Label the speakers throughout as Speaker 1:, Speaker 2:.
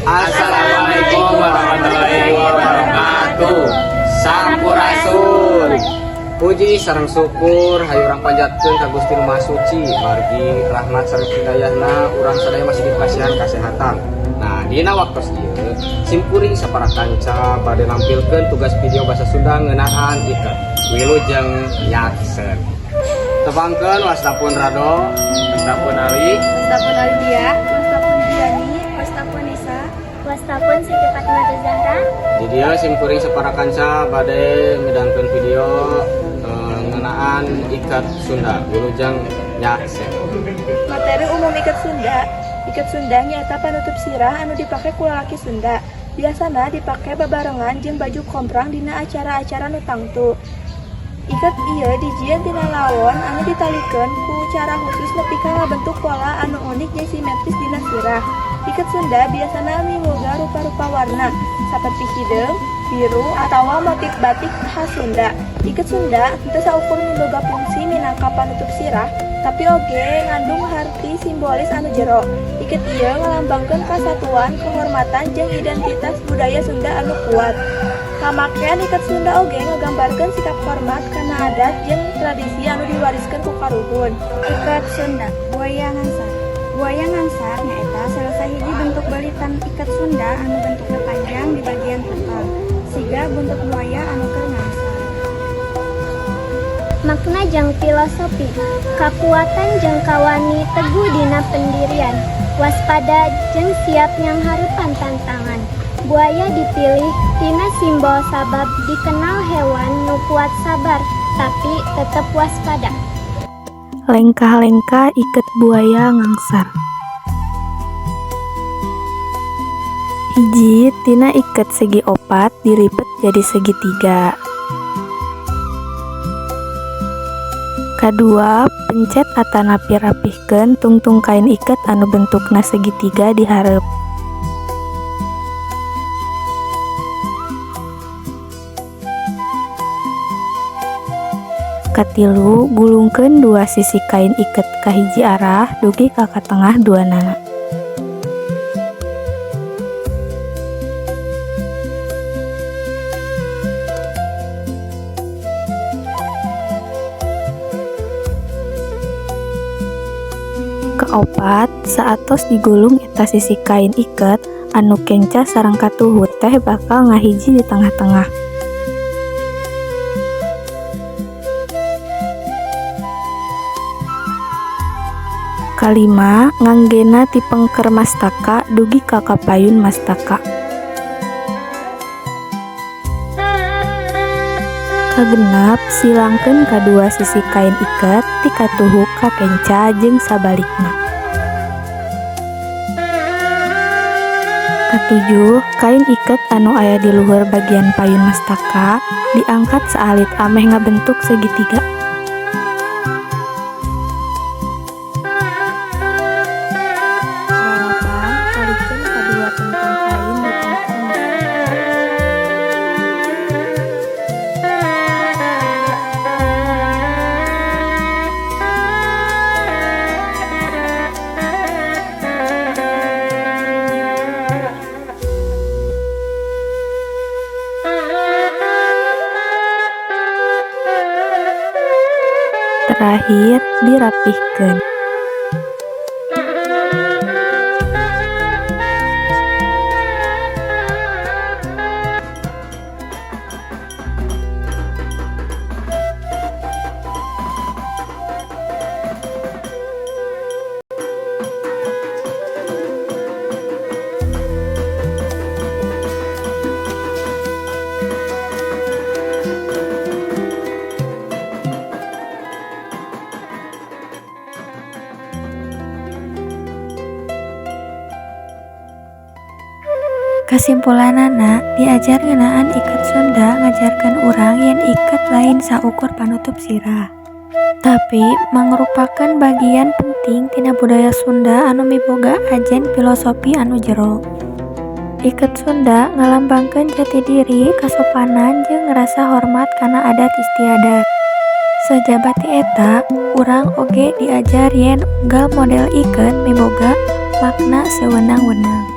Speaker 1: Assalamualaikum warahmatullahi wabarakatuh. Sampurasun. Puji sareng syukur hayu urang panjatkeun ka Gusti Nu Maha Suci, margi rahmat sareng hidayahna urang sadaya masih dipasihan kasehatan. Nah, dina waktos ieu simkuring sapara kanca bade nampilkeun tugas video bahasa Sunda ngeunaan iket. Wilujeng nyaksen. Tepangkeun, wasta pun Rado, wasta pun Ali,
Speaker 2: Wasta pun Aldia, wasta pun Diani, wasta pun Nisa,
Speaker 3: Wasta pun Siti Fatimah Zahra.
Speaker 1: Di dieu simkuring sapara kanca bade ngedangkeun video ngeunaan iket Sunda. Wilujeng nyaksen.
Speaker 2: Materi umum iket Sunda. Iket Sunda nyaeta panutup sirah anu dipake ku lalaki Sunda. Biasana dipake babarengan jeung baju komprang dina acara-acara nu tangtu. Iket ieu dijieun tina lawon anu ditalikeun ku cara khusus nepi ka ngabentuk pola anu unik jeung simetris dina sirah. Iket Sunda biasana miboga rupa-rupa warna saperti hideung, biru, atawa motif batik khas Sunda. Iket Sunda henteu saukur miboga fungsi minangka panutup sirah, tapi oge ngandung harti simbolis anu jero. Iket ieu ngalambangkeun kasatuan, kehormatan, jeung identitas budaya Sunda anu kuat. Kamakean iket Sunda oge ngagambarkeun sikap hormat kana adat jeung tradisi anu diwariskeun ku karuhun.
Speaker 4: Iket Sunda, buaya ngangsar. Buaya ngangsar nyaeta salah sahiji bentuk balitan iket Sunda anu bentukna panjang di bagian pangkal, siga bentuk buaya anu keur ngangsar.
Speaker 3: Makna jeung filosofi, kakuatan jeung kawani teguh dina pendirian, waspada jeung siap nyanghareupan tantangan. Buaya dipilih tina simbol sabab dikenal hewan nu kuat, sabar, tapi tetep waspada.
Speaker 5: Lengkah-lengkah iket buaya ngangsar. Hiji, tina iket segi opat dilipet jadi segitiga. Kadua, pencet atanapi rapihkeun tungtung kain iket anu bentukna segitiga di hareup. Katilu, gulungkeun dua sisi kain iket ka hiji arah dugi ka katengah duanana. Kaopat, saatos digulung eta sisi kain iket anu kenca sareng katuhu teh bakal ngahiji di tengah-tengah. Kalima, nganggena ti pengker mastaka dugi ka kapayun mastaka. Kagenep, silangkeun kadua sisi kain iket ti katuhu ka kenca jeung sabalikna. Katujuh, kain iket anu aya di luhur bagian payun mastaka diangkat saalit ameh ngabentuk segitiga. Dalapan, talikeun kadua tungtung kain di pengker mastaka. Terakhir, dirapihkeun.
Speaker 6: Kasimpulanana, diajar ngeunaan iket Sunda ngajarkeun urang yen iket lain saukur panutup sirah, tapi mangrupakeun bagian penting tina budaya Sunda anu miboga ajen filosofi anu jero. Iket Sunda ngalambangkeun jati diri, kasopanan, jeung rasa hormat kana adat istiadat. Sajaba ti eta, urang oge diajar yen unggal model iket miboga makna sewenang-wenang.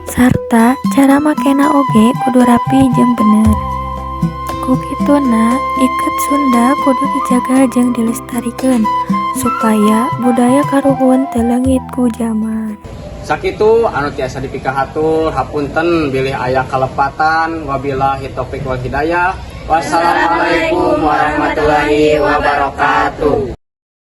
Speaker 6: Sarta cara makena oge kudu rapi jeung bener. Ku kituna, iket Sunda kudu dijaga jeung dilestarikeun supaya budaya karuhun teu leungit ku jaman.
Speaker 1: Sakitu anu tiasa dipikahatur, hapunten bilih aya kalepatan. Wabillahi taufik wal hidayah. Wassalamualaikum warahmatullahi wabarakatuh.